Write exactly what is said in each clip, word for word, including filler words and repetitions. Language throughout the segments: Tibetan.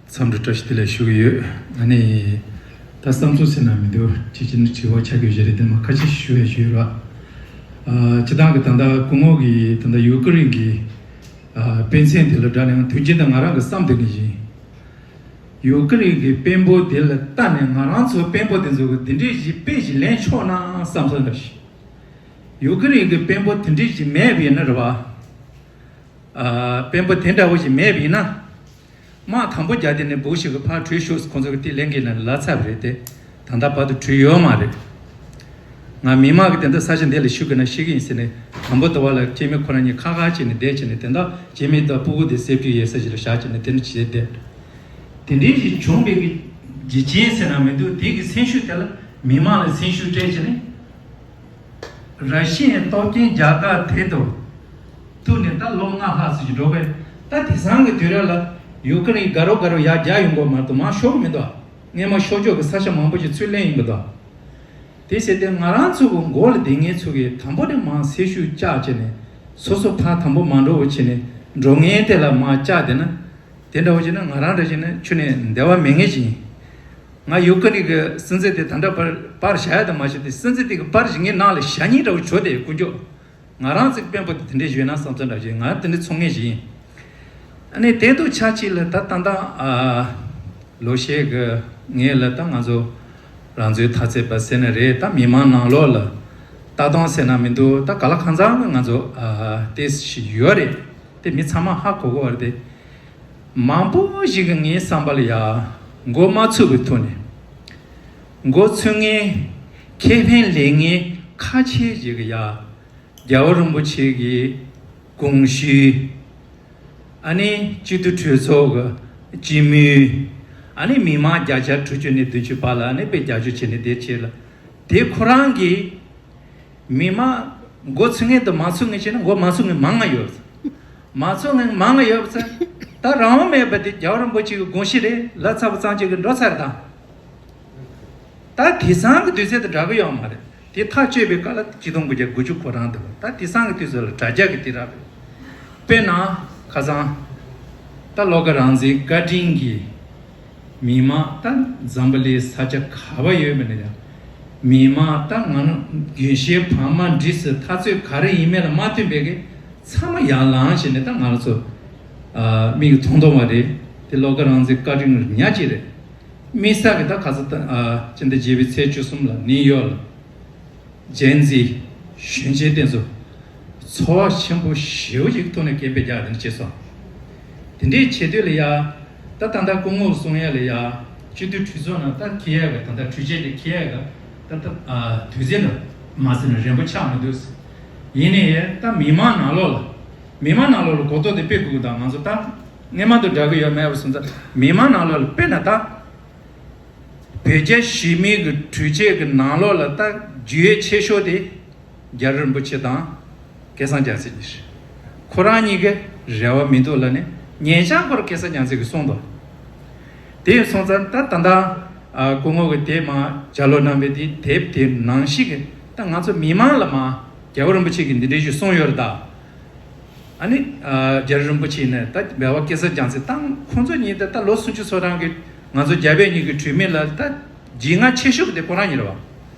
འཚམས་འདྲི་བཀྲ་ཤིས་བདེ་ལེགས་ཞུ་གི་ཡོད། ཨ་ནི། ད་བསམ་ཚུལ་ཟེར་ན་མི་འདུག་ཅི་ཅི་ནི་དྲི་བ་ཆགས་ཀྱི་ཡོད་རེད་དེ་མ་ཁ་ཅིག་ཞུ་ཡ་ཞུ་ཡོད་ར། ཨ། སྤྱི་བཏང་གི་ད་ལྟ་སྐུ་ངོ་གི་ད་ལྟ་ཡུ་ཀེ་རེན་གི་ཨ། དཔེ་མཚོན་དེ་ལ་སྒྲ་ནས་དུས་རྒྱུན་དུ་ང་རང་གི་བསམ་དོན་གི་ཡིན། ཡུ་ཀེ་རེན་གི་དཔོན་པོ་དེ་ལ་ལྟ་ནས་ང་རང་ཚོ་དཔོན་པོ་དེ་ཚོ་གི་འདི་འདྲའི་ཞིག་དཔེ་ཞིག་ལེན་ཆོག་ན་བསམ་བསམ་འདྲ་ཞིག་ཡུ་ཀེ་རེན་གི་དཔོན་པོ་དེ་འདྲའི་ཞིག་མེད་པ་ཡིན་ན་རེད་བ། ཨ། དཔོན་པོ་དེ་འདྲ་བོ་ཞིག་མེད་པ་ཡིན་ན། དམག་དང་པོ་རྒྱག་དེ་ནས་འབུ་ཞིག་གི་ཕར་བྲོས་ཤོག་ཁོང་ཚོ་གི་དེ་ལེན་གྱི་ན་ལ་ཚར་བ་རེད་དེ། ད་ལྟ་བར་དུ་བྲོས་ཡོད་མ་རེད། ང་མི་མང་གི་དེ་འདྲ་ས་ཆ་འདི་ལ་ཞུགས་དགོས་ན་ཤེས་ཀྱི་ཡིན་ཟེར་ནས་དང་པོ་དུ་བ་ལ་སྐྱེ་མི་ཁོ་རང་གཉིས་ཁ་ཁ་བྱས་ནས་བསྡད་བྱས་ནས་དེ་འདྲ་སྐྱེ་མི་དང་སྤུ་གུ་དེ་སེབ་ཀྱི་ཡོད་ས་ཞིག་ལ་བཞག་བྱས་ནས་དེ་འདྲ་བྱས་བསྡད། དེ་འདྲའི་ཞིག་བྱུང་བའི་གི་རྒྱུ་རྐྱེན་ཟེར་ན་མི་འདུག་དེ་གི་སེམས་ཤུགས་དེ་ལ་མི་མང་ལ་སེམས་ཤུགས་སྤྲད་བྱས་ནས། ར་ཤི་ཡའི་སྟོབས་ཆེན་རྒྱ་གར་དེ་དང་ཐུག་ནས་ད་ལོ་ལྔ་ལྷག་ཙམ་ཞིག་འགྲོ་བས། ད་དེང་སང་གི་དུས་རབས་ལ་ཡུ་ཀེ་རེན་དགའ་རོགས་དགའ་རོགས་ཡར་རྒྱག་ཡོང་གི་མ་གཏོགས་མར་ཤོར་གི་མི་འདུག་སྔས་མ་ཤོར་ཕྱོགས་ཀྱི་ས་ཆ་མང་པོ་ཞིག་ཚུར་ལེན་ཡོང་གི་འདུག་དེ་བྱས་ཏེ་ང་རང་ཚོ་གི་མགོ་ལ་བསྡད་མཁན་ཚོ་གིས་དང་པོ་ནས་མར་སེམས་ཤུགས་བཅག་བྱས་ནས་སོ་སོ་ཕར་དང་པོ་མ་འགྲོ་བ་བྱས་ནས་འགྲོ་མཁན་དེ་ལ་མར་བཅག་བསྡད་ན། དེ་འདྲ་བ་བྱས་ན་ང་རང་འདྲ་བྱས་ན་ཁྱོན་ནས་འདོད་པ་མེད་མཁན་ཞིག་ཡིན། ང་ཡུ་ཀེ་རེན་གྱི་སྲིད་འཛིན་དེ་ད་ལྟ་བར་པར་བཞག་ཡ་དང་མ་བྱས་ཏེ་སྲིད་འཛིན་དེ་གི་པར་ཞིག་ངའི་ནང་ལ་བཞག་སྙིང་འདྲ་བོ་བྱུང་སྟེ་དཀོན་མཆོག་ང་རང་ཚོའི་དཔོན་པོ་དེ་དེ་འདྲས་བྱོས་ན་བསམ་ཚུལ་འདྲ་བྱས་ང་དེ་འདྲས་ཚོར་མཁན་ཞིག་ཡིན། ཨ་ནི་དེ་དུ་ཆ་གཅིག་ལ་ད་ད་ལྟ་ཨ་ལོ་ཤས་ཀྱི་ངས་ལ་ད་ང་ཚོ་རང་ཚོའི་འཐབ་རྩོད་པ་ཟེར་ན་རེད། ད་མི་མང་ནང་ལོགས་ལ་ལྟ་སྟངས་ཟེར་ན་མི་འདུག་ད་ག་ལ་གང་འཚམ་གི་ང་ཚོ་ཨ་ཏེ་ཞིག་ཡོད་རེད། དེ་མི་ཚང་མ་ཧ་གོ་གི་ཡོད་རེད་དེ། མང་པོ་ཞིག་གིས་ངའི་བསམ་པ་ལ་ཡ་འགོ་མ་ཚུགས་པའི་ཐོག་ནས་འགོ་ཚུགས་མཁན་ཁེ་ཕན་ལེན་མཁན་ཁ་ཆེ་ཞིག་གིས་ཡ་རྒྱལ་བ་རིན་པོ་ཆེ་གི་དགོངས་ཞུ། ཨ་ནི་སྤྱི་འཐུས་གྲོས་ཚོགས་ཀྱི་སྤྱི་མོས། ཨ་ནི་མི་མང་བརྒྱ་ཆ་དྲུག་ཅུ་ནས་བདུན་ཅུ་བར་ལ་ཨ་ནི་དཔེ་རྒྱབ་སྐྱོར་བྱས་ནས་བསྡད་བྱས་ལ། དེ་ཁོ་རང་གིས་མི་མང་འགོ་ཚུགས་མཁན་དང་མ་ཚུགས་མཁན་བྱས་ན་འགོ་མ་ཚུགས་མཁན་མང་ང་ཡོད། མ་ཚུགས་མཁན་མང་ང་ཡོད་ཚེ་ད་རང་དབང་མེད་པ་དེ་རྒྱལ་བ་རིན་པོ་ཆེ་གི་དགོངས་གཞི་རེད་ལབ་ཚར་བ་ཙམ་གཅིག་གིས་འགྲོ་ཚར་དང་། ད་དེང་སང་གི་དུས་ཚོད་དང་འདྲ་གི་ཡོད་མ་རེད། དེ་ཐག་གཅོད་པའི་སྐབས་ལ་ཆིག་སྟོང་དགུ་བརྒྱ་དགུ་བཅུ་གོ་གྲངས་འདུག་ད་དེང་སང་གི་དུས་ཚོད་ལ་དྲ་རྒྱ་གི་དུས་རབས་རེད། དཔེར་ན་ཁ་སང་ད་བློ་དགའ་རང་བཙན་བཀའ་དྲིན་གྱིས་མི་མང་ད་འཛམ་བུ་གླིང་ས་ཆ་ག་པར་ཡོད་མེད་ན་ཡང་མི་མང་ད་ང་རང་རྒྱུན་ཤེས་བར་མ་འདྲིས་སུ་འཐབ་རྩོད་ག་རེ་ཡིན་མིན་ལ་མ་མཐུན་པའི་གི་ཚང་མ་ཡར་ལངས་བྱས་ནས་ད་ང་རང་ཚོ་ཨ་མིག་མཐོང་མཐོང་བ་རེད། དེ་བློ་དགའ་རང་བཙན་བཀའ་དྲིན་ཉག་གཅིག་རེད། དམིགས་བསལ་གྱི་ད་ག་ཚོད་ད་ཨ་སྤྱི་ཟླ་བརྒྱད་པའི་ཚེས་བཅུ་གསུམ་ལ་ནིའུ་ཡོག་ལ་ཇེན་ཟི་གཞོན་སྐྱེས་དེ་ཚོ་ཚོར་བ་ཆེན་པོ་ཞེ་པོ་ཅིག་ཐོག་ནས་སྐད་འབོད་རྒྱག་དེ་འདྲ་བྱས་སོང་། དེ་འདྲའི་བྱེད་དུས་ལ་ཡ་ད་ད་ལྟ་སྐུ་ངོ་གསུང་ཡ་ལ་ཡ་སྤྱི་འཐུས་གྲོས་ཚོགས་ནང་ད་འཁྱེར་ཡ་གི་ད་ལྟ་གྲོས་ཆོད་དེ་འཁྱེར་ཡ་གི་ད་ད་ཨ་དུས་ཚོད་ལ་མ་ཟིན་ན་རན་པོ་ཆགས་མི་འདུག་ཡིན་ནའི་ད་མི་མང་ནང་ལོགས་ལ་མི་མང་ནང་ལོགས་ལ་གོ་རྟོགས་དེ་སྤེལ་དགོས་ཀྱི་ད་ང་ཚོ་ད། སྔོན་མ་དང་འདྲ་གི་ཡོད་མེད་པ་སོང་ཙང་མི་མང་ནང་ལོགས་ལ་དཔེར་ན་ད། བོད་རྒྱ་ཞི་མོལ་གྱི་གྲོས་ཆོད་ཀྱི་ནང་ལོགས་ལ་ད་རྒྱུས་ཡོད་ཆེ་ཤོས་དེ་རྒྱལ་བ་རིན་པོ་ཆེ་དང་སྐལ་བཟང་རྒྱལ་མཚན་གཉིས་རེད། ཁོ་རང་གཉིས་ཀྱི་རེ་བ་མི་འདུག་ལབ་ནས་ཉེ་ཆར་ཁོ་རང་སྐལ་བཟང་རྒྱལ་མཚན་གྱིས་གསུངས་འདུག་དེ་སོང་ཙང་ད་ད་ལྟ་སྐུ་ངོ་གི་དེ་མ་ལྗགས་ཀློག་གནང་བའི་དེ་དེབ་དེ་ནང་བཞིན་གྱི་ད་ང་ཚོ་མི་མང་ལ་མ་རྒྱལ་བ་རིན་པོ་ཆེ་གིས་འདི་འདྲའི་ཞིག་གསུངས་ཡོད་རེད་ད། ཨ་ནི་ཨ་རྒྱལ་བ་རིན་པོ་ཆེ་ནས་ད་སྦལ་པ་སྐལ་བཟང་རྒྱལ་མཚན་དང་ཁོང་ཚོ་གཉིས་ད་ད་ལོ་སུམ་ཅུ་སོ་གྲངས་ཀྱི་ང་ཚོ་རྒྱ་བོད་གཉིས་ཀྱི་གྲོས་མོལ་ལ་ད་རྒྱུས་མངའ་ཆེ་ཤོས་ཀྱི་དེ་ཁོ་རང་ཡིན་རེད་བ།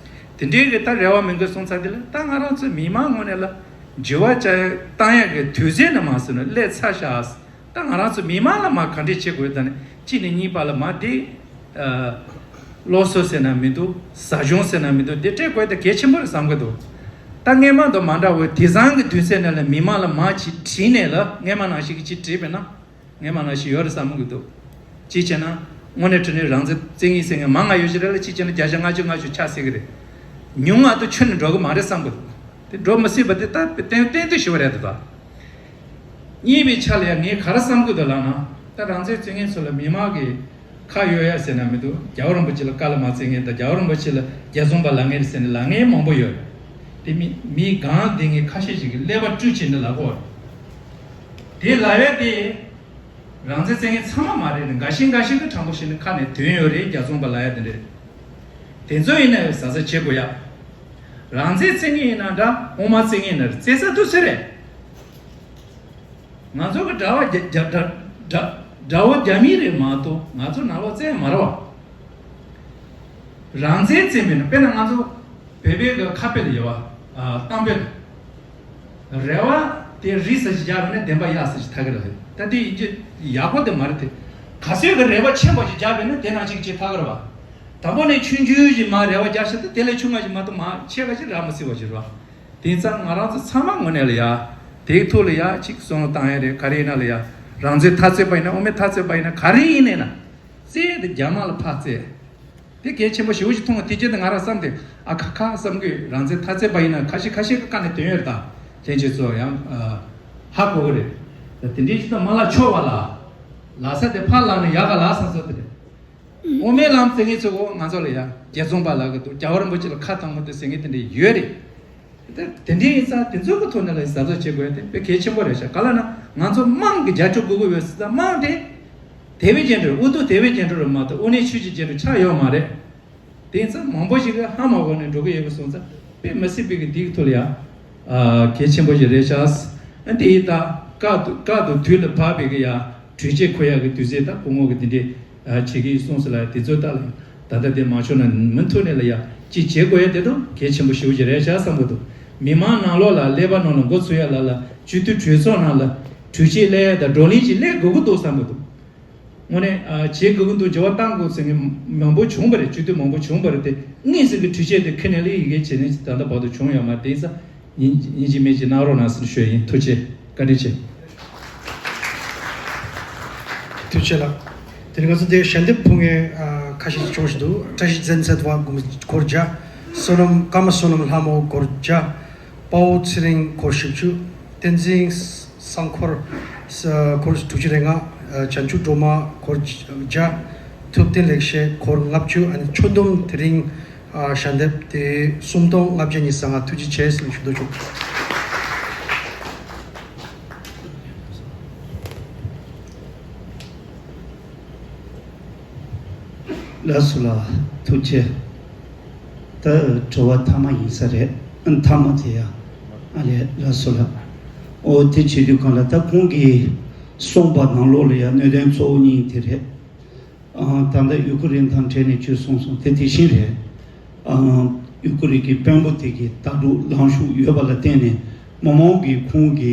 དེ་འདྲའི་གི་ད་རེ་བ་མི་འདུག་གསུངས་ཚར་དེ་ལ་ད་ང་རང་ཚོ་མི་མང་ངོས་ནས་ལ་འགྱུར་བ་བཏང་ཡག་གི་དུས་ཚོད་ནི་མ་སོང་ན་སླེབས་ཚར་ཤག་ད་ང་རང་ཚོ་མི་མང་ལ་མ་ག་འདྲས་བྱེད་དགོས་ད་ནི་གཅིག་ནས་གཉིས་བར་ལ་མ་དེ། ཨ། སློབ་གསོ་ཟེར་ན་མི་འདུག་ཟབ་སྦྱོང་ཟེར་ན་མི་འདུག་འདི་སྤྲད་དགོས་དེ་གལ་ཆེན་པོ་རེད་བསམ་གི་འདུག་ད་སྔས་མ་དང་མ་འདྲ་བའི་དེང་སང་གི་དུས་ཚོད་ནང་ལ་མི་མང་ལ་མ་ཅིག་དྲིས་ནས་ལ་སྔས་མ་ནང་བཞིན་གྱི་ཅིག་དྲིས་པས་ན་སྔས་མ་ནང་བཞིན་ཡོད་རེད་བསམ་གི་འདུག་ཅིག་བྱས་ན་དངོས་གནས་དྲང་གནས་རང་བཙན་བཙན་གྱི་ཟེར་མཁན་མང་ང་ཡོད་ཀྱི་རེད་ལ་ཅིག་བྱས་ན་བརྒྱ་ཆ་ལྔ་བཅུ་ལྔ་བཅུ་ཆགས་སྲིད་ཀྱི་རེད། ཉུང་ང་དུ་ཆུད་ནས་འགྲོ་གི་མ་རེད་བསམ་གི་འདུག་དེ་འགྲོ་མི་སྲིད་པ་དེ་ད་གཏན་གཏན་དུ་ཞུ་བ་རེད་འདུག་ད། གཉིས་པའི་ཆ་ལ་ཡང་ངས་ག་རེ་བསམ་གི་འདུག་ལབ་ན། ད་རང་བཙན་བཙན་ངན་ཚོ་ལ་མི་མང་གིས་ཁ་གཡོག་ཡ་ཟེར་ན་མི་འདུག་རྒྱལ་བ་རིན་པོ་ཆེ་ལ་བཀའ་ལ་མ་བརྩི་མཁན་དང་རྒྱལ་བ་རིན་པོ་ཆེ་ལ་རྒྱལ་བཙོང་པ་ལབ་མཁན་རེད་ཟེར་ནས་ལབ་མཁན་མང་པོ་ཡོད། དེ་མི་མི་སྒང་དེ་ངས་ཁ་ཤས་ཤིག་གིས་ཀླད་པ་བཀྲུས་བྱས་ནས་ལབ་གོ། དེ་ལབ་ཡ་དེ་རང་བཙན་བཙན་ངན་ཚང་མ་མ་རེད་ནས་འགའ་ཤས་འགའ་ཤས་ཀྱིས་དྲང་པོ་བཤད་ན་ཁ་ནས་དོན་ཡོད་རེད་རྒྱལ་བཙོང་པ་ལབ་ཡ་དེ་རེད། དེ་ཚོ་ཡིན་ན་ཡང་གཟབ་གཟབ་བྱེད་དགོས་ཡ། རང་བཙན་བཙན་ངན་ཡིན་ན་འདྲ་དབུ་མ་བཙན་ངན་ཡིན་ན་རེད་བཙན་ས་དུས་ཚོད་རེད། ང་ཚོ་གི་གྲྭ་པ་རྒྱ་རྒྱ་གྲྭ་གྲྭ་ དགྲ་བོ་རྒྱ་མི་རེད་མ་གཏོགས་ང་ཚོ་ནང་ལོགས་བཙན་མ་རེད་བ། རང་བཙན་བཙན་པས་ན། དཔེར་ན་ང་ཚོ་བོད་པའི་གི་ཁ་དཔེ་ལ་ཡོད་བ། ཨ། གཏམ་དཔེ་ལ། རལ་བ་དེ་རི་ས་ཞིག་རྒྱག་པས་ན་བདེན་པ་གཡག་ས་ཞིག་ཐག་གི་རེད། ད་དེ་ཡིན་གྱི་ཡག་པོ་དེ་མ་རེད་དེ། ག་ཚོད་གི་རལ་བ་ཆེན་པོ་ཞིག་རྒྱག་པས་ན་དེ་ནང་ཞིག་ཅིག་ཐག་གི་རེད་བ། དང་པོ་ནས་ཆུང་ཆུང་ཞིག་མར་རལ་བ་རྒྱག་ཤེས་ཏེ། དེ་ལས་ཆུང་བ་ཞིག་མ་གཏོགས་མར་ཆེ་བ་ཞིག་རག་མི་སྲིད་པ་ཞིག་རེད་བ། དེ་ཙང་ང་རང་ཚོ་ཚང་མ་ངོས་ནས་ལ་ཡ། དེའི་ཐོག་ལ་ཡ་ཅིག་བསམ་བློ་བཏང་ཡ་རེད། ག་རེ་ཡིན་ན་ལ་ཡ། རང་བཙན་འཐབ་རྩོད་པ་ཡིན་ན། དབུ་མའི་འཐབ་རྩོད་པ་ཡིན་ན། ག་རེ་ཡིན་ནས་ན། རྩལ་དེ་རྒྱ་དམར་ལ་ཕར་རྩལ། དེ་གལ་ཆེན་པོ་ཞེ་པོ་ཞིག་མཐོང་བ་དེ་རྗེས་དེ་ང་རང་བསམ་སྟེ། ཨ་ཁ་ཁ་བསམ་གི། རང་བཙན་འཐབ་རྩོད་པ་ཡིན་ན་ཁ་ཤས་ཁ་ཤས་ཀྱི་བཀའ་ནས་དོན་ཡོད་རེད། ད་ལྷན་རྒྱས་ཚོ་ཡང་ཧ་གོ་གི་རེད། ད་དེ་འདྲའི་ཅིག་ད་མ་ལབ་ཆོག་པ་ལ། ལབ་ས་དེ་ཕར་ལབ་ན་ཡག་ག་ལབ་བསམ་སོང་དེ་རེད། དབུ་མའི་ལམ་རྩེ་ངེས་ཚོ་གོ། ང་ཚོ་ལ་ཡ་རྒྱལ་ཚོང་པ་ལབ་གི་འདུག་རྒྱལ་བ་རིན་པོ་ཆེ་ལ་ཁ་བཏང་མི་འདུག་ཟེར་མཁན་དེ་འདྲ་ཡོད་རེད། དེ་དེ་འདྲའི་ཡིན་ཙང་དེ་ཚོ་གི་ཐོག་ནས་ལ་གཟབ་གཟབ་བྱེད་དགོས་ཡ་དེ་དཔེ་གལ་ཆེན་པོ་རེད་ཤག་ག་ལབ་ན་ང་ཚོ་དམངས་ཀྱི་རྒྱབ་སྐྱོར་དགོས་ཀྱི་ཡོད་ཟེར་ཙང་། དམངས་དེ་དེ་བས་རྒྱན་འགྲོ། འུ་ཐུག་དེ་བས་རྒྱན་འགྲོ་རེད་མ་གཏོགས་དབུ་ནས་ཆོས་ཀྱི་རྒྱན་འགྲོ་ཆགས་ཡོད་མ་རེད། དེ་ཡིན་ཙང་མང་པོ་ཞིག་གིས་ཧ་མ་གོ་ནས་འགྲོ་གི་ཡོད་པ་སོང་ཙང་། དཔེ་མི་སྲིད་པའི་གི་འདིའི་ཐོག་ལ་ཡ། ཨ། གལ་ཆེན་པོ་ཞིག་རེད་ཤག་ཨ། འདི་ཡིན་ད། བཀག་ཏུ་བཀག་ཏུ་དུས་ལ་བབ་པའི་གི་ཡ། གྲོས་ཆོད་འཁོད་ཡག་གི་དུས་ཚོད་ད་སྐུ་ངོ་གི་དེ་འདྲའི་ཨ་བྱེད་ཀྱི་གསུངས་སོང་ལ། དེ་ཚོ་ད་ལ་ད་ལྟ་དེ་མ་བྱུང་ན་མུ་མཐུད་ནས་ལ་ཡ་ཅིག་བྱེད་དགོས་ཡ་དེ་ཚོ་གལ་ཆེན་པོ་ཞེ་པོ་ཅིག་རེད་ཤག་བསམ་གི་འདུག་མི་མང་ནང་ལོགས་ལ། ཀླད་པ་ནང་ལ་འགོ་ཚུགས་ཡ་ལ་ལ། སྤྱི་འཐུས་གྲོས་ཚོགས་ནང་ལ་གྲོས་ཆོད་སླེབས་ཡ་དང་བགྲོ་གླེང་ཅིག་སླེབས་དགོས་ཀྱི་འདུག་བསམ་གི་འདུག་དངོས་གནས་ཨ་བྱེད་དགོས་ཀྱི་འདུག་འགྱུར་བ་གཏང་དགོས་ཟེར་མཁན་མང་པོ་བྱུང་བ་རེད། སྤྱི་འཐུས་མང་པོ་བྱུང་བ་རེད་དེ། དངོས་སུ་གི་གྲོས་ཆོད་དེ་ཁ་ནས་ལ་ཡི་གེ་བྱས་ནས་ད་ལྟ་བར་དུ་བྱུང་ཡོད་མ་རེད། དེ་ཡིན་ཙང་ཡིན་ཡིན་གཅིག་མིན་གཅིག་གནང་རོགས་གནང་ཟེར་ཞུ་ཡ་ཡིན། ཐུགས་རྗེ་ཆེ། བཀའ་དྲིན་ཆེ། ཐུགས་རྗེ་ཆེ་ལགས། དེ་རིང་ང་ཚོ་འདིར་ཞལ་འདེབས་ཕུལ་མཁན་ཨ་ཁ་ཤས་ཤིག་བྱུང་བཞིན་འདུག་བཀྲ་ཤིས་འཛིན་ཚད་དབང་སྒོར་བརྒྱ། བསོད་ནམས། ཀརྨ་བསོད་ནམས་ལྷ་མོ་སྒོར་བརྒྱ། དཔའ་བོ་ཚེ་རིང་སྒོར་བཞི་བཅུ། བསྟན་འཛིན་སང་འཁོར་ས་སྒོར་དྲུག་ཅུ་རེ་ལྔ། ཨ་བྱང་ཆུབ་སྒྲོལ་མ་སྒོར་བརྒྱ། ཐུབ་བསྟན་ལེགས་བཤད་སྒོར་ལྔ་བཅུ། ཨ་ནི་ཁྱོན་བསྡོམས་དེ་རིང་ཨ་ཞལ་འདེབས་དེ་སུམ་སྟོང་ལྔ་བརྒྱ་ཉི་ཤུ་རྩ་ལྔ། ཐུགས་རྗེ་ཆེ་ཟེར་ཞུ་འདོད་བྱུང་། ལགས་སོ་ལགས། ཐུགས་རྗེ་ཆེ། ད་དྲི་བ་མཐའ་མ་ཡིན་ས་རེད། མཐའ་མ་དེ་ཡ། ཨ་ལས། ལགས་སོ་ལགས། ཨོ་དེ་བྱེད་དུས་གང་ལ་ད་ཁོང་གིས་གསུངས་པ་ནང་ལོགས་ལ་ཡ་གནད་དོན་གཙོ་བོ་གཉིས་དེ་རེད། ཨ་ད་ལྟ་ཡུ་ཀེ་རེན་དང་འབྲེལ་ནས་ཅིག་གསུངས་སོང་། དེ་དེ་བཞིན་རེད། ཨ་ཡུ་ཀེ་རེན་གྱི་དཔོན་པོ་དེ་གིས་ལྟ་གྲུབ་ལངས་ཕྱོགས་ཡོད་པ་ལ་བརྟེན་ནས་མི་མང་གིས་ཁོང་གི་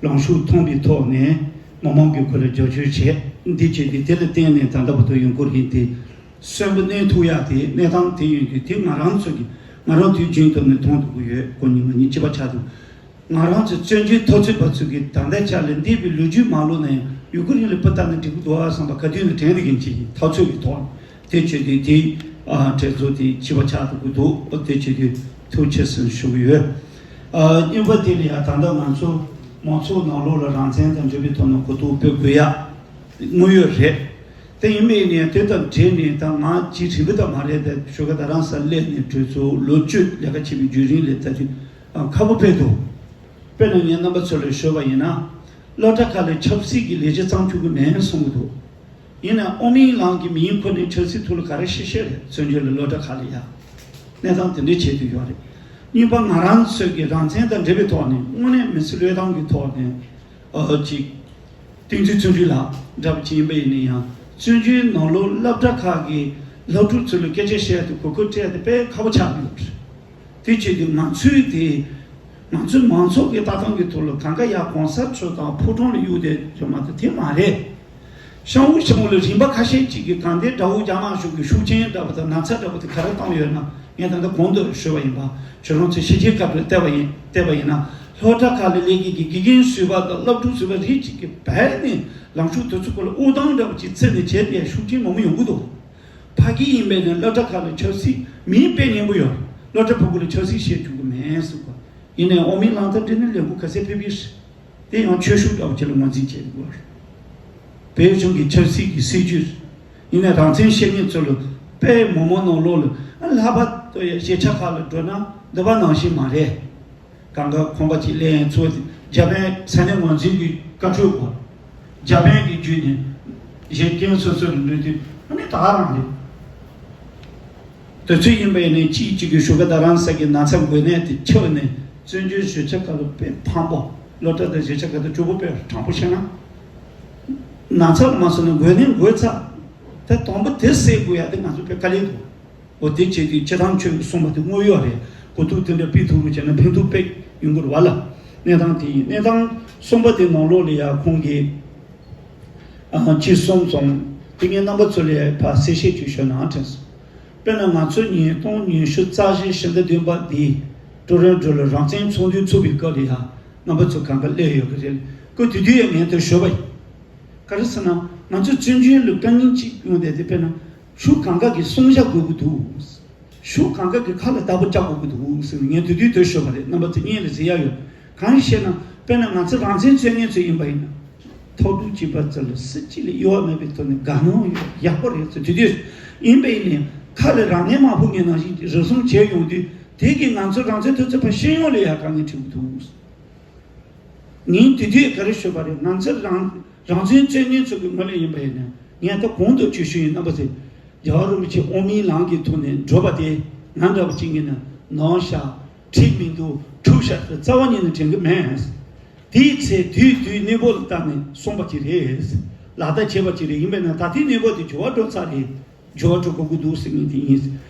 ལངས་ཕྱོགས་མཐོང་པའི་ཐོག་ནས་མི་མང་གིས་ཁོ་ལ་རྒྱབ་སྐྱོར་བྱས། འདི་བྱས་ཏེ་དེ་ལ་བརྟེན་ནས་ད་ལྟ་བར་དུ་ཡུ་ཀེ་རེན་དེ་གསོན་པོ་གནས་ཐུབ་ཡག་དེ། གནས་སྟངས་དེ་ཡོད་དུས་དེ་ང་རང་ཚོ་གིས་ང་རང་དུས་རྒྱུན་དུ་ནས་མཐོང་ཐུབ་ཀྱི་ཡོད། ཁོ་གཉིས་ང་གཉིས་གཅིག་པ་ཆགས་འདུག་ང་རང་ཚོ་བཙན་བྱོལ་འཐབ་རྩོད་པ་ཚོ་གིས་ད་ལྟའི་ཆ་ལ་འདས་པའི་ལོ་རྒྱུས་མ་ཀློག་ན་ཡང་ཡུ་ཀེ་རེན་ལ་སྤུ་བཏང་ནས་འགྲིག་གི་འདུག་ཨ་བསམ་པ་ག་དུས་ནས་དྲན་དེ་གིན་ཅིག་ཡིན། འཐབ་རྩོད་ཀྱི་ཐོག་ནས་དེ་བྱས་ཏེ་དེ་ཨ་གྲོས་ཚོགས་དེ་བྱིས་པ་ཆགས་ཐུབ་ཀྱི་འདུག་དེ་བྱས་ཏེ་ཐུགས་རྗེ་ཆེ་ཟེར་ཞུ་གི་ཡོད། ཨ་གཉིས་པ་དེ་ལ་ཡང་ད་ལྟ་ང་ཚོ་མང་ཚོགས་ནང་ལོགས་ལ་རང་བཙན་དང་འབྲེལ་བའི་ཐོག་ནས་གོ་རྟོགས་སྤེལ་དགོས་ཡ་དངོས་ཡོད་རེད། དེ་ཡིན་པའི་ནས་དེ་དང་འབྲེལ་ནས་ད་ང་ཅིག་རིམ་པ་དང་མ་རེད་དེ། ཞོགས་ཀ་རྡ་རམ་ས་ལ་སླེབས་ནས་གྲོས་ཚོགས་ལོ་བཅུ་ལས་ཀ་བྱེད་པའི་བརྒྱུད་རིམ་ལ་ད་དུང་ཨ་ཁག་པོ་དཔེ་འདུག་དཔེར་ན་ངས་རྣམ་པ་ཚོ་ལ་ཞུས་པ་ཡིན་ན། སློབ་གྲྭ་ཁག་ལ་ཆབ་སྲིད་ཀྱི་ལས་བྱེད་བཙོང་བཅུག་གི་མེད་གསུང་གི་འདུག་ཡིན་ནའང་དབུ་མའི་ལམ་གྱི་མིང་ཁོ་ནས་ཆབ་སྲིད་ཐོག་ལ་ག་རེ་བཤད་བཤད་རེད། བཙན་བྱོལ་ལ་སློབ་གྲྭ་ཁག་ལ་ཡ། གནས་སྟངས་དེ་འདྲའི་བྱེད་དུ་ཡོད་རེད། གཉིས་པ་ང་རང་ཚོས་ཀྱི་རང་བཙན་དང་འབྲེལ་བའི་ཐོག་ནས་དངོས་གནས་མི་ཚེ་བློས་བཏང་གི་ཐོག་ནས་ཨ་ཅིག་བསྟན་འཛིན་བརྩོན་འགྲུས་ལགས་འདྲ་པོ་ཅིག་ཡིན་པ་ཡིན་ན་ཡང་། བཙན་བྱོལ་ནང་ལོགས་སློབ་གྲྭ་ཁག་གི་སློབ་ཕྲུག་ཚོ་ལ་སྐད་ཆ་བཤད་དུས་གོ་སྐབས་སྤྲད་དེ་དཔེ་ཁག་པོ་ཆགས་ཡོད་རེད། དེ་བྱེད་དུས་ང་ཚོས་དེ་ང་ཚོའི་མང་ཚོགས་ཀྱི་ལྟ་སྟངས་ཀྱི་ཐོག་ལ་གང་ག་ཡ་གོང་ས་མཆོག་དང་ཕོ་བྲང་ལ་གཡུགས་ཏེ་ཡོད་མ་གཏོགས་དེ་མ་རེད། ཤང་ཝུའུ་ཞང་ལ་རིམ་པ་ཁ་ཤས་ཅིག་གིས་གང་ལྟར་དགྲ་བོ་རྒྱ་དམར་གཞུང་གི་ཤུགས་རྐྱེན་འདྲ་པོ་དང་ན་ཚ་འདྲ་པོ་དེ་ག་རེ་བཏང་ཡོད་ན། ངས་ད་ལྟ་གོང་དུ་ཞུས་པ་ཡིན་པ། ཁྱོད་རང་ཚོས་ཕྱི་རྒྱལ་ཁབ་ལ་བལྟས་པ་ཡིན། བལྟས་པ་ཡིན་ན། སློབ་གྲྭ་ཁག་ལ་སླེབས་མཁན་གྱི་དགེ་རྒན་ཟུར་པ་དང་སློབ་ཕྲུག་ཟུར་པ་རིགས་གཅིག་གིས་བལ་ནས་ལངས་ཕྱོགས་དེ་ཚོ་སྐོར་ལ་དབུགས་གཏོང་འདྲ་པོ་ཅིག་བརྩེགས་ནས་བྱས་ཏེ་ཤུགས་རྐྱེན་མང་པོ་ཡོང་གི་འདུག་ཕ་གི་ཡིན་པས་ན་སློབ་གྲྭ་ཁག་ལ་ཆབ་སྲིད་མིང་དཔེ་སྙན་པོ་ཡོད། སློབ་གྲྭ་ཕྲུ་གུ་ལ་ཆབ་སྲིད་བཤད་བཅུག་གི་མེད་ཟེར་གོ། ཡིན་ནའི་དབུ་མའི་ལམ་དང་འབྲེལ་ནས་ལས་འགུལ་ག་ཚད་ཕེབས་ཀྱི་རེད། དེ་ཡང་ཆོས་ཕྱོགས་འདྲ་པོ་ཅིག་ལ་ངོས་འཛིན་བྱེད་དགོས་རེད། བོད་གཞུང་གི་ཆབ་སྲིད་ཀྱི་སྲིད་ཇུས། ཡིན་ནའི་རང་བཙན་ཤེས་མཁན་ཚོ་ལ་དཔེ་མི་མང་ནང་ལོགས་ལ་ཨ་ལྷག་པར་དུ་ཡ་གཞིས་ཆགས་ཁག་ལ་འགྲོ་ན་འདི་པ་ནང་བཞིན་མ་རེད། གང་ག་ཁང་པ་ཅིག་ལེན་ཚུར་འཇར་པན་ས་གནས་ངོས་འཛིན་གྱི་བཀའ་འཁྲོལ་དགོས། འཇར་པན་གྱི་བརྒྱུད་ནས་གཞན་སྐྱེ་བོ་སོ་སོ་ལ་འགྲོ་དུས་ཨ་ནི་ད་ག་རང་རེད། དེ་ཚོ་ཡིན་པས་ནས་གཅིག་གཅིག་གི་ཞོགས་ཀ་རྡ་རམ་ས་གི་ན་ཚ་འགོས་ནད་དེ་ཁྱབ་ནས་བཙན་བྱོལ་གཞིས་ཆགས་ཁག་ལ་དཔེ་ཕངས་པོ། སློབ་གྲྭ་དང་གཞིས་ཆགས་ཁག་ཏུ་སྤྱོད་པོ་དཔེ་དྲང་པོ་བཤད་ན། ན་ཚ་ལ་མ་སོང་ན་འགོས་ནད་འགོས་ཚར། ད་དང་པོ་དེ་སེལ་དགོས་ཡ་དེ་ང་ཚོ་དཔེ་དཀའ་ལས་འདུག་འོ་དེ་བྱས་དུས་སྤྱིར་བཏང་ཆོས་ཀྱི་གསུངས་པ་དེ་དངོས་ཡོད་རེད། གོ་ཐུབ་དེ་འདྲ་སྤེལ་ཐུབ་རུ་བྱས་ན་ཕན་ཐོགས་དཔེ་ཡོང་གི་རེད་བ་ལ། གནས་སྟངས་དེ་ཡིན། གནས་སྟངས་གསུམ་པ་དེ་ནང་ལོགས་ལ་ཡ་ཁོང་གིས་ཨ་ཅི་གསུངས་སོང་། དེ་ངས་རྣམ་པ་ཚོ་ལ་ཡ་ཕར་གསལ་བཤད་ཅིག་ཞུ་ན་དྲན་སོང་། དཔེར་ན་ང་ཚོ་ཉིས་སྟོང་ཉི་ཤུ་རྩ་བཞི་ཕྱི་ཟླ་བདུན་པ་འདི་ཀྲུའུ་རེན་ཀྲོའུ་ལ་རང་བཙན་ཚོགས་འདུ་ཚུགས་པའི་སྐབས་ལ་ཡ་རྣམ་པ་ཚོ་གང་ག་སླེབས་ཡོད་ཀྱི་རེད། སྐབས་དེ་དུས་ཡ་ངས་དེ་ཞུས་པ་ཡིན། ག་རེ་ཟེར་ན་ང་ཚོ་བཙན་བྱོལ་ལ་དཀའ་ངལ་གཅིག་ཡོང་བསྡད་དེ། དཔེར་ན་ཤུགས་གང་ག་གི་བསྲུང་བྱ་དགོས་ཀྱི་འདུག་ཤུགས་གང་ག་གི་ཁ་ལ་བདག་པོ་རྒྱག་དགོས་ཀྱི་འདུག་ཟེར་ནས་ངས་དེ་དུས་དེ་ཞུས་པ་རེད། རྣམ་པ་ཚོ་སྙན་ལ་གཟིགས་ཡ་ཡོད། གང་ཡིན་ཞེ་ན། དཔེར་ན་ང་ཚོ་རང་བཙན་རྩོད་མཁན་ཚོ་ཡིན་པ་ཡིན་ན། ཐོག་ཕྲུག་གཅིག་པ་ཚོ་ལ་སྲིད་སྤྱི་ལ་གཡོ་བ་མེད་པའི་ཐོག་ནས་དགའ་སྣང་ཡོད། ཡག་པོ་རེད་ཟེར། དེ་དུས་ཡིན་པ་ཡིན་ནའི་ཁ་ལ་རང་ནས་མ་ཕུག་ངེས་ནང་བཞིན་རུལ་སུངས་བྱས་ཡོང་དུས་དེ་གིས་ང་ཚོ་རང་བཙན་འཐབ་རྩོད་པ་སྤྱི་ཡོངས་ལ་ཡ་དཀའ་ངལ་འཕྲད་ཀྱི་འདུག་ངས་དེ་དུས་ག་རེ་ཞུས་པ་རེད། ང་ཚོ་རང་རང་བཙན་རྩོད་མཁན་ཚོ་གི་ངོས་ལ་ཡིན་པ་ཡིན་ན། ངས་ད་གོང་དུ་ཅིག་ཞུས་ཡིན། རྣམ་པ་ཚོས་རྒྱལ་བ་རིན་པོ་ཆེ་དབུ་མའི་ལམ་གྱི་ཐོག་ནས་འགྲོ་བ་དེ་ང་འདྲ་བ་ཅིག་ཡིན་ན་ནོར་ཤག་འགྲིག་མི་འདུག་འཁྲུག་ཤག་ཟེར་རྩ་བ་ཉིད་ནས་དྲན་གྱི་མེད། དེའི་ཚེ་དུས་དུས་གནས་བབ་ལ་བལྟས་ནས་གསུངས་པ་ཅིག་རེད། ལག་བསྟར་བྱས་པ་ཅིག་རེད། ཡིན་པས་ན་ད་ལྟའི་གནས་བབ་དེ་འགྱུར་བ་འགྲོ་ཚར་རེད། འགྱུར་བ་འགྲོ་དགོས་ཀྱི་འདུག་ཟེར་མཁན་དེ་ཡིན།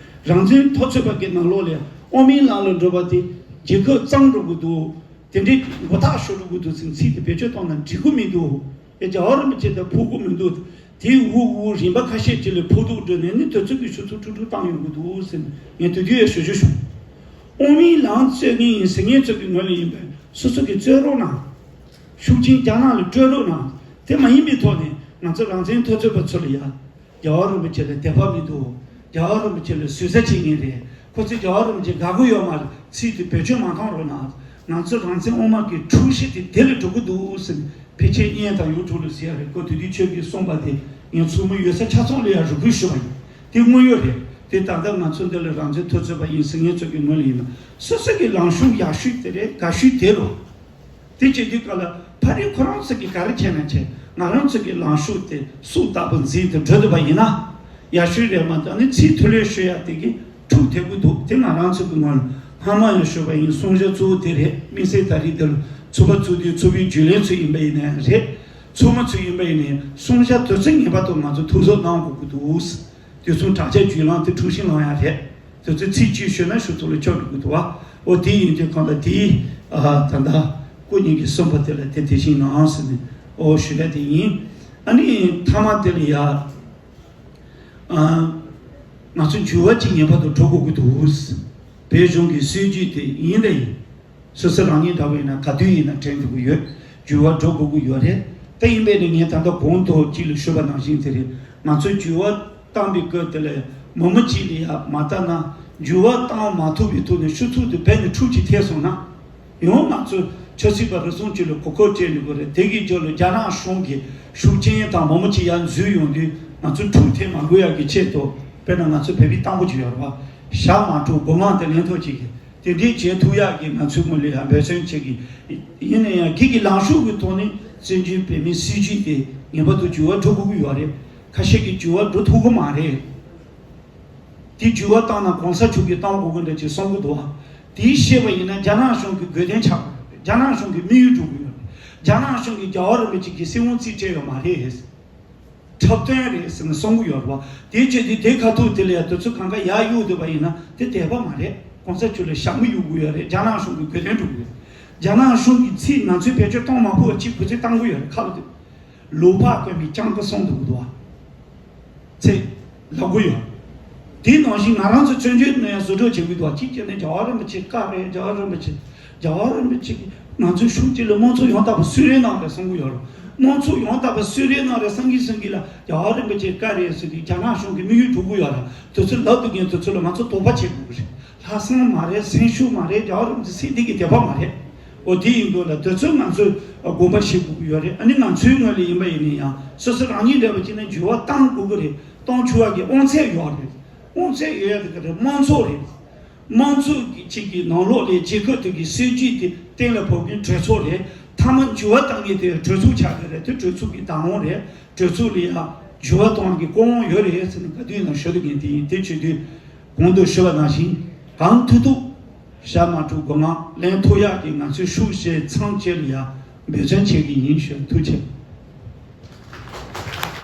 རང་བཙན་འཐབ་རྩོད་པ་གི་ནང་ལོགས་ལ་དབུ་མའི་ལམ་ལ་འགྲོ་བ་དེ་རྒྱལ་ཁབ་གཙང་འགྲོ་གི་འདུག་དེ་འདྲའི་མགོ་ཐག་ཤོར་འགྲོ་གི་འདུག་ཟེར་ཚིག་དེ་བེད་སྤྱོད་བཏང་ན་འགྲིག་གི་མི་འདུག་ཨེ། རྒྱལ་བ་རིན་པོ་ཆེ་དང་ཕོག་གི་མི་འདུག་དེའི་དབུ་དབུ་རིམ་པ་ཁ་ཤས་ཅིག་ལ་ཕོག་ཐུག་འགྲོ་ནས་ནི་དུས་ཚོད་ཀྱི་ཆུ་ཚོད་དྲུག་དྲུག་བཏང་ཡོང་གི་འདུག་ཟེར་ནས་ངས་དེ་དུས་ཡང་ཞུ་ཞུ་བྱུང་། དབུ་མའི་ལམ་རྩོད་མཁན་ཡིན་ཟེར་མཁན་ཚོ་གི་ངོས་ལ་ཡིན་པས་སོ་སོ་གི་རྩོད་རོགས་གནང་། ཤུགས་རྐྱེན་རྒྱ་ནག་ལ་སྤྲོད་རོགས་གནང་། དེ་མ་ཡིན་པའི་ཐོག་ནས་ང་ཚོ་རང་བཙན་འཐབ་རྩོད་པ་ཚོ་ལ་ཡ། རྒྱལ་བ་རིན་པོ་ཆེ་ལ་དད་པ་མི་འདུག་རྒྱལ་བ་རིན་པོ་ཆེ་ལ་ཟུར་ཟ་བྱེད་མཁན་རེད། ཁོ་ཚོས་རྒྱལ་བ་རིན་པོ་ཆེ་དགའ་གི་ཡོད་མ་རེད། ཚིག་དེ་བེད་སྤྱོད་མ་གཏོང་རོགས་གནང་། ང་ཚོ་རང་བཙན་དབུ་མ་གི་འཁྲུག་གཞི་དེ་དེ་ལ་འགྲོ་གི་འདུག་ཟེར་ནས་ཕལ་ཆེར་བརྙན་དང་ཡུ་ཊུབ་ལ་གཟིགས་ཡ་རེད། ཁོ་དེ་དུས་ཁྱོད་ཀྱིས་གསུངས་པ་དེ་ངས་ཚུར་མ་ཡོད་ས་ཆ་ཚང་ལ་ཡང་རེ་སྐུལ་ཞུ་བ་ཡིན། དེ་དངོས་ཡོད་རེད། དེ་ད་ལྟ་ང་ཚོ་འདི་ལ་རང་བཙན་འཐབ་རྩོད་པ་ཡིན་ཟེར་མཁན་ཚོ་གི་ངོས་ལ་ཡིན་ན་སོ་སོ་གི་ལངས་ཕྱོགས་ཡག་ཤོས་དེ་རེད། དགའ་ཤོས་དེ་རེད། དེ་བྱེད་དུས་སྐབས་ལ་ཕ་རི་ཁོ་རང་ཚོ་གིས་ག་རེ་བྱས་ན་བྱས། ང་རང་ཚོ་གི་ལངས་ཕྱོགས་དེ་སྲོག་ལྟ་བུ་འཛིན་དུ་འགྲོ་ཐུབ་པ་ཡིན་ན་ཡག་ཤོས་རེད་མ་གཏོགས། ཨ་ནི་ཚིག་ཐོས་ལེན་ཞུ་ཡ་དེ་གིས་འཁྲུག་ཐེབས་ཀྱི་འདུག་དེ་ང་རང་ཚོ་གི་ངོས་ལ་སྔ་མ་ཡང་ཞུས་པ་ཡིན། བསྲུང་བྱ་གཙོ་བོ་དེ་རེད། དམིགས་བསལ་ད་རེས་འདི་ལ་ཚོགས་པ་ཚུགས་དུས་ཚོགས་པའི་རྒྱུན་ལས་ཚོ་ཡིན་པ་ཡིན་ནའི་རེད། ཚོགས་མི་ཚོ་ཡིན་པ་ཡིན་ནའི་བསྲུང་བྱ་དེ་ཚོ་ངེས་པར་དུ་ང་ཚོ་ཐུགས་གཟབ་གནང་དགོས་ཀྱི་འདུག་དེ་ཚོ་དྲག་ཆས་བརྒྱུད་ལམ་དེ་འཁྲུག་ཤིང་ལངས་ཡ་རེད། དེ་ཚོ་ཚིག་གཅིག་ཤོད་ན་ཤོད་ཐུབ་ལ་ཆགས་འགྲོ་གི་འདུག་བ། འོ་དེ་ཡིན་དུས་གང་ལྟར་དེའི་ཨ་ད་ལྟ་སྐུ་ཉིད་ཀྱིས་གསུངས་པ་དེ་ལ་དེ་དེ་བཞིན་ནའང་ཟེར་ནས་འོ་ཞུ་ཡ་དེ་ཡིན། ཨ་ནི་མཐའ་མ་དེ་ལ་ཡ་ཨ་ང་ཚོ་འགྱུར་བ་ཅིག་ངེས་པར་དུ་འགྲོ་དགོས་ཀྱི་འདུག་བོད་གཞུང་གི་སྲིད་ཇུས་དེ་ཡིན་ལ་ཡིན། སོ་སོ་རང་ཉིད་འདྲ་བོ་ཡིན་ན་ག་དུས་ཡིན་ན་དྲན་ཐུབ་ཀྱི་ཡོད། འགྱུར་བ་འགྲོ་དགོས་ཀྱི་ཡོད་རེད། ད་ཡིན་པས་ནི་ངས་ད་ལྟ་གོང་དུ་གཅིག་ལ་ཞུས་པ་ནང་བཞིན་དེ་རེད། ང་ཚོས་འགྱུར་བ་བཏང་པའི་སྐབས་དེ་ལ་མི་མི་གཅིག་ལ་ཡ་མ་ལྟ་ན་འགྱུར་བ་བཏང་མ་ཐུབ་པའི་ཐོག་ནས་ཤུགས་ཚུགས་དེ་བས་ནས་འཁྲུག་ཅིག་ཐེབས་སོང་ན། ཡང་ང་ཚོས་ཆབ་སྲིད་པ་རེ་ཟུང་གཅིག་ལ་གོ་སྐབས་སྤྲད་ཡོད་དགོས་རེད། དེ་གི་རྒྱབ་ལ་རྒྱ་ནག་གཞུང་གི་ཤུགས་རྐྱེན་དང་མི་མི་གཅིག་ཡར་འཛུལ་ཡོང་དུས་ང་ཚོ་འཁྲུག་ཐེབས་མ་དགོས་ཡ་གི་ཆེད་དུ་དཔེར་ན་ང་ཚོ་བོད་པའི་གཏམ་དཔེ་ཅིག་ཡོད་རེད་བ། ཞྭ་མ་འཁྲུག་སྒོ་ང་དེ་ལེན་ཐུབ་ཅིག་དེ་འདྲའི་བྱེད་ཐུབ་ཡག་གི་ང་ཚོའི་ངོས་ལ་ཡང་འབད་བརྩོན་བྱེད་ཀྱི་ཡིན། ན་ཡང་སྒེར་གྱི་ལངས་ཕྱོགས་ཀྱི་ཐོག་ནས་བཙན་བྱོལ་བོད་མིའི་སྲིད་བྱུས་དེ་ངེས་པར་དུ་འགྱུར་བ་འགྲོ་དགོས་ཀྱི་ཡོད་རེད། ཁ་ཤས་ཀྱིས་འགྱུར་བ་འགྲོ་ཐུབ་ཀྱི་མ་རེད། དེ་འགྱུར་བ་བཏང་ན་གོང་ས་མཆོག་གིས་བཏང་དགོས་ཀྱི་འདྲ་ཅིག་གསུང་གི་འདུག་བ། དེ་བཤད་པ་ཡིན་ན་རྒྱ་ནག་གཞུང་གི་དགོས་དོན་ཆགས་ཀྱི་ཡོད་རེད། རྒྱ་ནག་གཞུང་གི་དམིགས་ཡུལ་འགྲུབ་ཀྱི་ཡོད་རེད། རྒྱ་ནག་གཞུང་གིས་རྒྱལ་བ་རིན་པོ་ཆེ་གི་སྲིད་དབང་རྩིས་སྤྲད་ཡོད་མ་རེད། འཁྲབ་སྟོན་རེད་ཟེར་ནས་གསུང་གི་ཡོད་རེད་བ། དེའི་ཆེད་དུ་དེ་ཁ་ཐུག་དེ་ལ་ཡ་དེ་ཚོ་གང་ག་ཡར་གཡུག་བསྡད་པ་ཡིན་ན་དེ་དད་པ་མ་རེད། གོང་ས་མཆོག་ལ་ཞྭ་མོ་གཡུག་དགོས་ཡོད་རེད། རྒྱ་ནག་གཞུང་གི་དགོས་དོན་སྒྲུབ་དགོས་ཡོད་རེད། རྒྱ་ནག་གཞུང་གི་ཚིག་ང་ཚོས་བེད་སྤྱོད་གཏོང་མ་ཕོད་པ་གཅིག་བུ་ཚིག་བཏང་གི་ཡོད་རེད། ཁ་ལོ་དེ་ལུག་ཕག་གོན་པའི་སྤྱང་ཀི་གསུང་འདུག་གི་འདུག་བ། ཚེ་ལབ་གི་ཡོད། དེ་ནང་བཞིན་ང་རང་ཚོ་བཙན་བྱོལ་ནང་ཡང་བཟོ་སྒྲུག་བྱེད་དགོས་འདུག་བ། གཅིག་བྱས་ནས་རྒྱལ་བ་རིན་པོ་ཆེ་བཀའ་རེད། རྒྱལ་བ་རིན་པོ་ཆེ། རྒྱལ་བ་རིན་པོ་ཆེ་གིས་ང་ཚོའི་ཤུགས་ཀྱིས་ལ་དམངས་གཙོ་ཡང་དག་པ་གསོལ་རས་གནང་རེད་གསུང་གི་ཡོད་རེད། དམངས་གཙོ་ཡང་དག་པ་གསོལ་རས་གནང་རེད་གསུང་གིན་གསུང་གིན་ལ་རྒྱལ་བ་རིན་པོ་ཆེའི་བཀའ་རེད་ཟེར་དུས་རྒྱ་ནག་གཞུང་གི་དམིགས་ཡུལ་འགྲུབ་གི་ཡོད་རེད། དེ་ཚོ་ལབ་འདུག་མཁན་དེ་ཚོ་ལ་ང་ཚོ་དོགས་པ་བྱེད་དགོས་ཀྱི་རེད། ལྷག་བསམ་མ་རེད། སེམས་ཤུགས་མ་རེད། རྒྱལ་བ་རིན་པོ་ཆེ་སྲིད་འདི་གི་དད་པ་མ་རེད། འོ་དེ་ཡིན་དུས་ལ་དེ་ཚོ་ང་ཚོས་དགོངས་པ་བཞེས་དགོས་ཀྱི་ཡོད་རེད། ཨ་ནི་ང་ཚོའི་ངོས་ལ་ཡིན་པ་ཡིན་ན་ཡང་སོ་སོ་རང་ཉིད་འདྲ་བ་ཅིག་ན་འགྱུར་བ་གཏང་དགོས་ཀྱི་རེད། གཏོང་ཆོག་པ་གི་དབང་ཚད་ཡོད་རེད། དབང་ཚད་ཡོད་ཡ་དེ་ག་རེད། དམངས་གཙོ་རེད། དམངས་གཙོ་གི་ཅིག་གི་ནང་ལོགས་ལས་རྒྱལ་ཁབ་དེ་གི་སྲིད་ཇུས་དེ་གཏན་ལ་ཕབ་མཁན་གྲོས་ཚོགས་རེད། མཐའ་མ་འགྱུར་བ་གཏང་མཁན་དེ་གྲོས་ཚོགས་ཆགས་ཀྱི་རེད། དེ་གྲོས་ཚོགས་ཀྱི་བདག་དབང་རེད། གྲོས་ཚོགས་ལ་ཡ་འགྱུར་བ་གཏོང་གི་སྐུ་དབང་ཡོད་རེད་ཟེར་ནས་ག་དུས་ཡིན་ན་ཞུ་འདོད་མཁན་དེ་ཡིན། དེ་བྱེད་དུས་གོང་དུ་ཞུས་པ་ནང་བཞིན་གང་ཐུབ་ཐུབ་ཞྭ་མ་འཁྲུག་སྒོ་ང་ལེན་ཐུབ་ཡག་གི་ང་ཚོའི་ཤུགས་བྱས་མཚམས་བཅད་ལ་ཡ་འབད་བརྩོན་བྱེད་ཀྱི་ཡིན་ཞུ། ཐུགས་རྗེ་ཆེ།